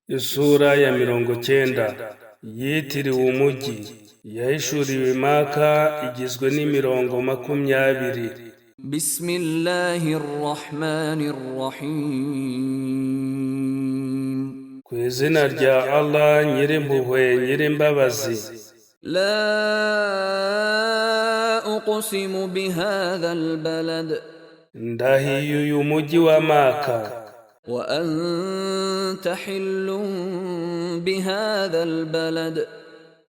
Isura ya 90 yitiriwe umujyi yahishuriwe Maka, igizwe n'imirongo 20. بسم الله الرحمن الرحيم. Ku izina rya Allah, Nyirimpuhwe, Nyirimbabazi. لا أقسم بهذا البلد. Ndahiye uyu mujyi wa Maka. وأنت حل بهذا البلد.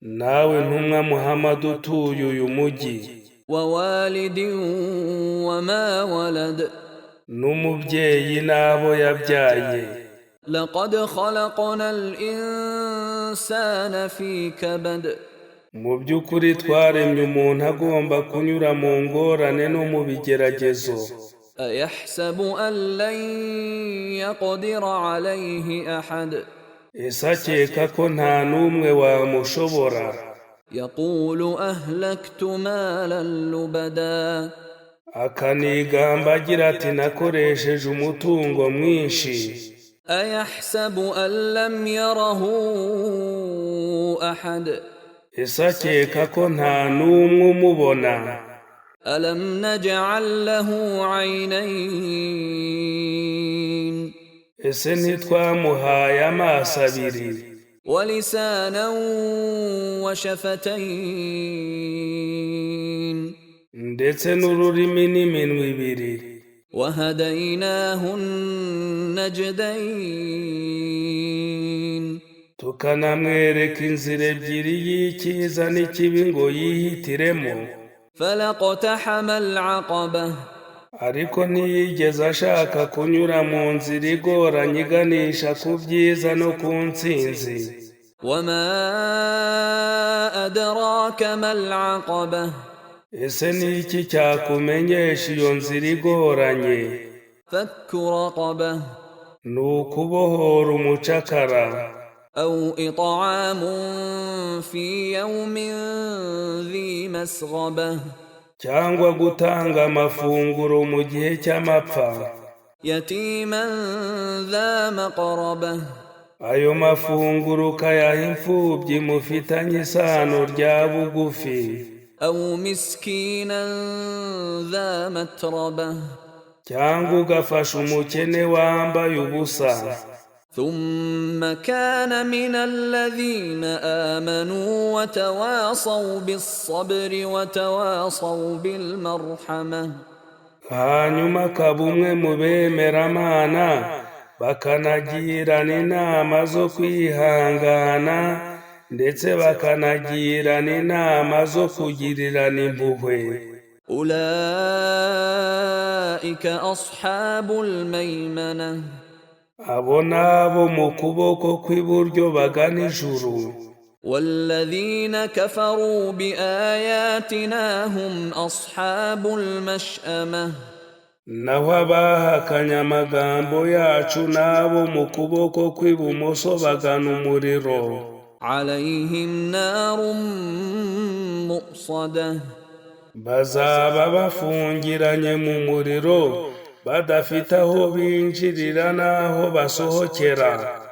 Nawe ntumwa Muhammad utuye uyu mujyi. ووالد وما ولد. N'umubyeyi n'abo yabyaye. لقد خلقنا الإنسان في كبد. Mu by'ukuri twaremye umuntu agomba kunyura mu ngorane no mu bigeragezo. أيحسب أن لن يقدر عليه أحد؟ Ese akeka ko nta n'umwe wamushobora? يقول أهلكت مالا لبدا. Akanigamba agira ati: "Nakoresheje umutungo mwinshi." أيحسب أن لم يره أحد؟ Ese akeka ko nta n'umwe umubona? ألم نجعل له عينين؟ Ese ntitwamuhaye amaso abiri? ولسانا وشفتين. Ndetse n'ururimi n'iminwa ibiri. وهديناه النجدين. Tukanamwereka inzira ebyiri y'icyiza n'ikibi ngo yihitiremo. فلا اقتحم العقبة. Ariko ntiyigeze ashaka kunyura mu nzira igoranye iganisha ku byiza no ku ntsinzi. وما أدراك ما العقبة؟ Ese ni iki cyakumenyesha iyo nzira igoranye? فك رقبة. Ni ukubohora umucakara. أو إطعام في يوم ذي مسغبة. Cyangwa gutanga amafunguro mu gihe cy'amapfa. يتيما ذا مقربة. Ayo mafunguro ukayaha imfubyi mufitanye isano rya bugufi. أو مسكينا ذا متربة. Cyangwa ugafasha umukene wambaye ubusa. ثم كان من الذين آمنوا وتواصوا بالصبر وتواصوا بالمرحمة. Hanyuma akaba umwe mu bemeramana, bakanagirana inama zo kwihangana, ndetse bakanagirana inama zo kugirirana impuhwe. أولئك أصحاب الميمنة. Abo ni abo mu kuboko kw'iburyo bagana ijuru. والذين كفروا بآياتنا هم أصحاب المشأمة. Naho abahakanye amagambo yacu n'abo mu kuboko kw'ibumoso bagana umuriro. عليهم نار مؤصدة. Bazaba bafungiranye mu muriro, badafite aho binjirira n'aho basohokera.